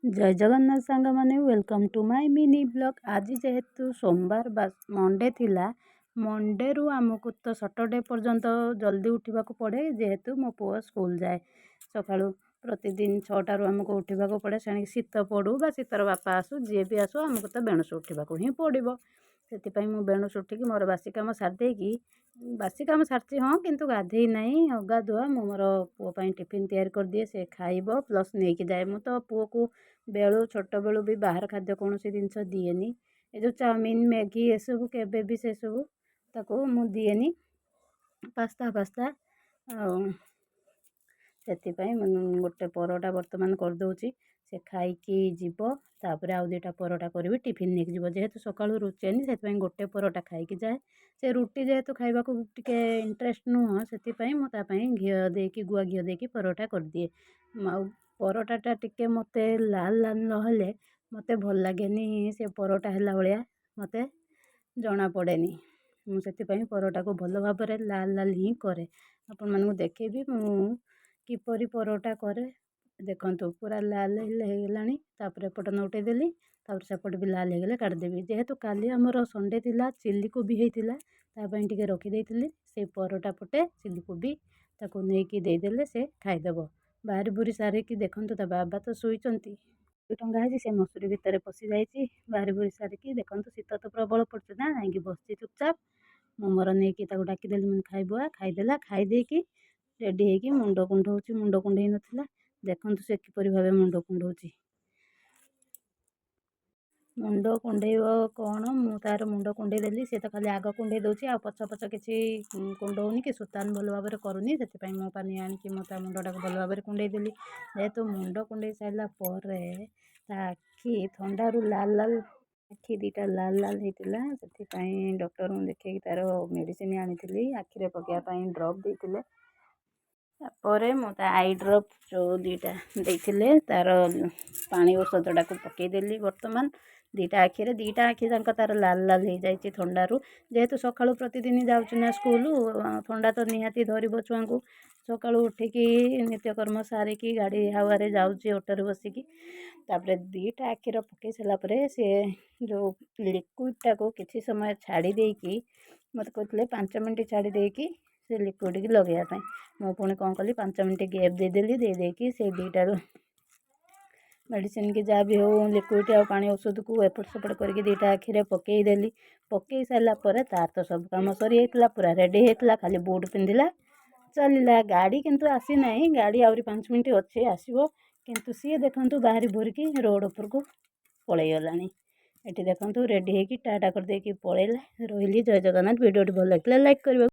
ଜୟ ଜଗନ୍ନାଥ ସାଙ୍ଗମାନେ, welcome to my mini vlog। ଆଜି ଯେହେତୁ ସୋମବାର ବା ମଣ୍ଡେ ଥିଲା, ମଣ୍ଡେରୁ ଆମକୁ ତ ସଟରଡେ ପର୍ଯ୍ୟନ୍ତ ଜଲ୍ଦି ଉଠିବାକୁ ପଡ଼େ। ଯେହେତୁ ମୋ ପୁଅ ସ୍କୁଲ ଯାଏ, ସକାଳୁ ପ୍ରତିଦିନ 6ଟାରୁ ଆମକୁ ଉଠିବାକୁ ପଡ଼େ। ସେଣିକି ଶୀତ ପଡ଼ୁ ବା ଶୀତର ବାପା ଆସୁ, ଯିଏ ବି ଆସୁ, ଆମକୁ ତ ବେଣୁସୁ ଉଠିବାକୁ ହିଁ ପଡ଼ିବ। ସେଥିପାଇଁ ମୁଁ ବେଣୁସୁ ଉଠିକି ମୋର ବାସି କାମ ସାରିଦେଇକି, ବାସି କାମ ସାରିଛି ହଁ, କିନ୍ତୁ ଗାଧେଇ ନାହିଁ, ଅଗାଧୁଆ। ମୁଁ ମୋର ପୁଅ ପାଇଁ ଟିଫିନ୍ ତିଆରି କରିଦିଏ। ସେ ଖାଇବ ପ୍ଲସ୍ ନେଇକି ଯାଏ। ମୁଁ ତ ପୁଅକୁ ବେଳୁ ଛୋଟବେଳୁ ବି ବାହାର ଖାଦ୍ୟ କୌଣସି ଜିନିଷ ଦିଏନି। ଏ ଯେଉଁ ଚାଉମିନ, ମ୍ୟାଗି, ଏସବୁ କେବେ ବି ସେସବୁ ତାକୁ ମୁଁ ଦିଏନି, ପାସ୍ତା ଫାସ୍ତା। ଆଉ ସେଥିପାଇଁ ମୁଁ ଗୋଟେ ପରଟା ବର୍ତ୍ତମାନ କରିଦେଉଛି। ସେ ଖାଇକି ଯିବ। ତାପରେ ଆଉ 2ଟା ପରଟା କରିବି, ଟିଫିନ୍ ନେଇକି ଯିବ। ଯେହେତୁ ସକାଳୁ ରୁଚେନି, ସେଥିପାଇଁ ଗୋଟେ ପରଟା ଖାଇକି ଯାଏ ସେ। ରୁଟି ଯେହେତୁ ଖାଇବାକୁ ଟିକେ ଇଣ୍ଟରେଷ୍ଟ ନୁହଁ, ସେଥିପାଇଁ ମୁଁ ତା ପାଇଁ ଘିଅ ଦେଇକି, ଗୁଆ ଘିଅ ଦେଇକି ପରଟା କରିଦିଏ। ଆଉ ପରଟାଟା ଟିକେ ମୋତେ ଲାଲ ଲାଲ ନହେଲେ ମୋତେ ଭଲ ଲାଗେନି। ସେ ପରଟା ହେଲା ଭଳିଆ ମୋତେ ଜଣାପଡ଼େନି। ମୁଁ ସେଥିପାଇଁ ପରଟାକୁ ଭଲ ଭାବରେ ଲାଲ ଲାଲ ହିଁ କରେ। ଆପଣମାନଙ୍କୁ ଦେଖେଇବି ମୁଁ କିପରି ପରଟା କରେ। ଦେଖନ୍ତୁ, ପୁରା ଲାଲ ହେଇଗଲାଣି। ତାପରେ ଏପଟ ନଉଟେଇ ଦେଲି। ତାପରେ ସେପଟେ ବି ଲାଲ ହେଇଗଲେ କାଢ଼ିଦେବି। ଯେହେତୁ କାଲି ଆମର ସଣ୍ଡେ ଥିଲା, ଚିଲି କୋବି ହେଇଥିଲା, ତା ପାଇଁ ଟିକେ ରଖିଦେଇଥିଲି। ସେଇ ପରଟା ପଟେ ଚିଲି କୋବି ତାକୁ ନେଇକି ଦେଇଦେଲେ ସେ ଖାଇଦେବ। ବାହାରି ବୁରି ସାରିକି ଦେଖନ୍ତୁ, ତା ବାବା ତ ଶୋଇଛନ୍ତି। ଟଙ୍ଗା ହେଇଛି, ସେ ମସୁରୀ ଭିତରେ ପଶିଯାଇଛି। ବାହାରି ବୁରି ସାରିକି ଦେଖନ୍ତୁ, ଶୀତ ତ ପ୍ରବଳ ପଡ଼ୁଛି ନା, ଯାଇକି ବସିଛି ଚୁପଚାପ। ମୁଁ ମୋର ନେଇକି ତାକୁ ଡାକିଦେଲି, ମୁଁ ଖାଇବୁ ଆ। ଖାଇଦେଲା। ଖାଇଦେଇକି ରେଡ଼ି ହେଇକି ମୁଣ୍ଡ କୁଣ୍ଡଉଛି। ମୁଣ୍ଡ କୁଣ୍ଡେଇ ନଥିଲା। ଦେଖନ୍ତୁ ସେ କିପରି ଭାବେ ମୁଣ୍ଡ କୁଣ୍ଡଉଛି। ମୁଣ୍ଡ କୁଣ୍ଡେଇବ କ'ଣ, ମୁଁ ତା'ର ମୁଣ୍ଡ କୁଣ୍ଡେଇ ଦେଲି। ସେ ତ ଖାଲି ଆଗ କୁଣ୍ଡେଇ ଦେଉଛି, ଆଉ ପଛ ପଛ କିଛି କୁଣ୍ଡଉନି କି ସୁତାନ ଭଲ ଭାବରେ କରୁନି। ସେଥିପାଇଁ ମୁଁ ପାନି ଆଣିକି ମୁଁ ତା ମୁଣ୍ଡଟାକୁ ଭଲ ଭାବରେ କୁଣ୍ଡେଇ ଦେଲି। ଯେହେତୁ ମୁଣ୍ଡ କୁଣ୍ଡେଇ ସାରିଲା ପରେ ତା ଆଖି ଥଣ୍ଡାରୁ ଲାଲ ଲାଲ, ଆଖି 2ଟା ଲାଲ ଲାଲ ହେଇଥିଲା। ସେଥିପାଇଁ ଡକ୍ଟରଙ୍କୁ ଦେଖେଇକି ତା'ର ମେଡ଼ିସିନ ଆଣିଥିଲି। ଆଖିରେ ପକାଇବା ପାଇଁ ଡ୍ରପ୍ ଦେଇଥିଲେ। ତାପରେ ମୁଁ ତା I drop ଯେଉଁ 2ଟା ଦେଇଥିଲେ, ତା'ର ପାଣି ଔଷଧଟାକୁ ପକାଇଦେଲି ବର୍ତ୍ତମାନ 2ଟା ଆଖିରେ। 2ଟା ଆଖି ଯାକ ତା'ର ଲାଲ ଲାଲ ହେଇଯାଇଛି ଥଣ୍ଡାରୁ। ଯେହେତୁ ସକାଳୁ ପ୍ରତିଦିନ ଯାଉଛି ନା ସ୍କୁଲ, ଥଣ୍ଡା ତ ନିହାତି ଧରିବ ଛୁଆଙ୍କୁ। ସକାଳୁ ଉଠିକି ନିତ୍ୟକର୍ମ ସାରିକି ଗାଡ଼ି ହାୱାରେ ଯାଉଛି, ଅଟୋରେ ବସିକି। ତାପରେ 2ଟା ଆଖିର ପକାଇ ସାରିଲା ପରେ ସେ ଯେଉଁ ଲିକ୍ୱିଡ଼ଟାକୁ କିଛି ସମୟ ଛାଡ଼ି ଦେଇକି, ମୋତେ କହୁଥିଲେ 5 ମିନିଟ୍ ଛାଡ଼ି ଦେଇକି ସେ ଲିକ୍ୱିଡ଼କି ଲଗାଇବା ପାଇଁ। ମୁଁ ପୁଣି କ'ଣ କଲି, 5 ମିନିଟ୍ ଗ୍ୟାପ୍ ଦେଇଦେଲି। ଦେଇ ଦେଇକି ସେଇ 2ଟାରୁ ମେଡ଼ିସିନ କି ଯାହା ବି ହେଉ, ଲିକ୍ୱିଡ଼ ଆଉ ପାଣି ଔଷଧକୁ ଏପଟ ସେପଟ କରିକି 2ଟା ଆଖିରେ ପକାଇଦେଲି। ପକାଇ ସାରିଲା ପରେ ତାର ତ ସବୁ କାମ ସରିଯାଇଥିଲା, ପୁରା ରେଡ଼ି ହେଇଥିଲା। ଖାଲି ବୁଟ୍ ପିନ୍ଧିଲା, ଚାଲିଲା। ଗାଡ଼ି କିନ୍ତୁ ଆସିନାହିଁ। ଗାଡ଼ି ଆହୁରି 5 ମିନିଟ୍ ଅଛି, ଆସିବ। କିନ୍ତୁ ସିଏ ଦେଖନ୍ତୁ, ବାହାରି ଭୁରିକି ରୋଡ଼ ଉପରକୁ ପଳେଇଗଲାଣି। ଏଠି ଦେଖନ୍ତୁ, ରେଡ଼ି ହେଇକି ଟାଟା କରିଦେଇକି ପଳେଇଲା। ରହିଲି, ଜୟ ଜଗନ୍ନାଥ। ଭିଡ଼ିଓଟି ଭଲ ଲାଗିଥିଲା ଲାଇକ୍ କରିବାକୁ